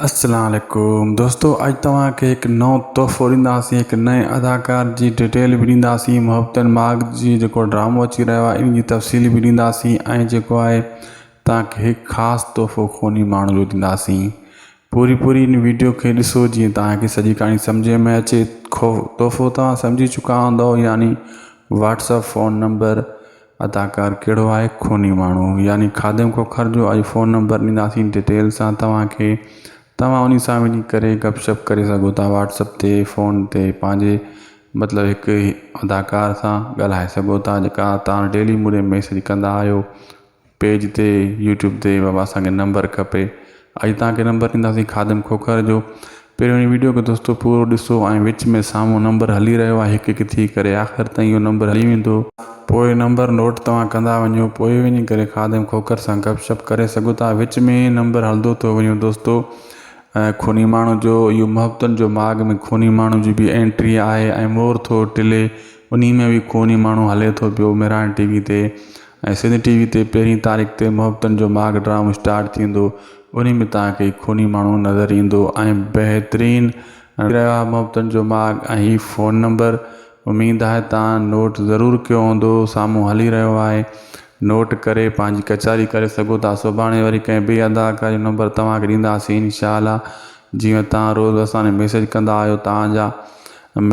السلام عليڪم دوستو اڄ توهان کي هڪ نئون تحفو ڏينداسين هڪ نئين اداڪار جي ڊيٽيل به ڏينداسين محبتن ماڳ جي جيڪو ڊرامو اچي رهيو آهي ان جي تفصيل به ڏينداسين ۽ جيڪو آهي توهان کي هڪ خاص تحفو خوني ماڻهو جو ڏينداسين پوري پوري ان ويڊيو کي ڏسو جيئن توهان کي سڄي ڪهاڻي سمجهه ۾ اچي تحفو توهان سمجهي چڪا هوندؤ يعني واٽس اپ فون نمبر اداڪار ڪهڙو آهي خوني ماڻهو يعني خادم کوکر جو اڄ فون نمبر ڏينداسين ڊيٽيل سان توهان کي توهان انهي سان وڃي ڪري گپ شپ ڪري سگهو ٿا واٽس اپ تي فون تي پنهنجي مطلب هڪ اداڪار سان ڳالهائي سگهو ٿا جيڪا توهان ڊيلي مون ڏي ميسج ڪندا آهيو پيج تي يوٽيوب تي بابا اسان کي نمبر کپي اڄ توهان کي نمبر ڏينداسين خادم کوکر جو پهريون هن ويڊيو کي دوستو پورو ڏسو ۽ وچ ۾ سامهون نمبر هلي رهيو آهي هڪ هڪ ٿي ڪري آخر تائين اهو نمبر هلي ويندو. پوء نمبر نوٽ توهان ڪندا وڃو پوء وڃي ڪري خادم کوکر سان گپ شپ ڪري سگهو ٿا وچ ۾ نمبر هلندو ٿو وڃو دوستو خوني ماڻهو جو اهو محبتن جو ماڳ ۾ خوني ماڻهو جي به انٽري آهي ۽ مور ٿو ٽلي انهي ۾ به خوني ماڻهو هلي ٿو پيو مهراڻ ٽي وي تي ۽ سنڌ ٽي وي تي پهرين تاريخ تي محبتن جو ماڳ ڊرامو اسٽارٽ ٿيندو انهي ۾ توهان کي خوني ماڻهو نظر ايندو ۽ بهترين رهيو آهي محبتن جو ماڳ ۽ هي فون نمبر اميد آهي توهان نوٽ ضرور ڪيو هوندو سامهون هلي رهيو آهي نوٽ ڪري پنهنجي ڪچهري ڪري سگهو ٿا سڀاڻي وري ڪنهن ٻئي اداڪار جو نمبر توهان کي ڏينداسين انشاء الله جيئن توهان روز اسان کي ميسيج ڪندا آهيو توهان جا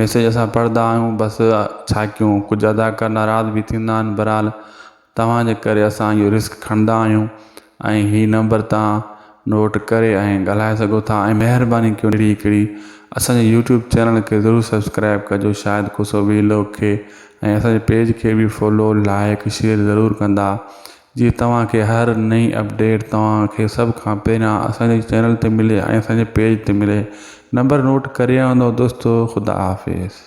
ميسيج اسان پڙهندا آهيون بس ڇا ڪيون ڪجهه اداڪار ناراض به ٿيندا آهن بهرحال توهان جي ڪري اسان اهو رسڪ کڻندا آهيون ۽ هي نمبر توهان نوٽ ڪري ۽ ڳالهائي سگهو ٿا ۽ مهرباني ڪيو اهڙي هڪڙي اسان جي يوٽيوب چينل کي ضرور سبسڪرائب ڪجو شاهد کوسو وي لاگ کي ۽ اسان جي پيج کي به فالو لائڪ شيئر ضرور ڪندا جي توهان کي هر نئين اپڊيٽ توهان کي سڀ کان پهريان اسان جي چينل تي ملي ۽ اسان جي پيج تي ملي نمبر نوٽ ڪري آندو دوستو خدا حافظ.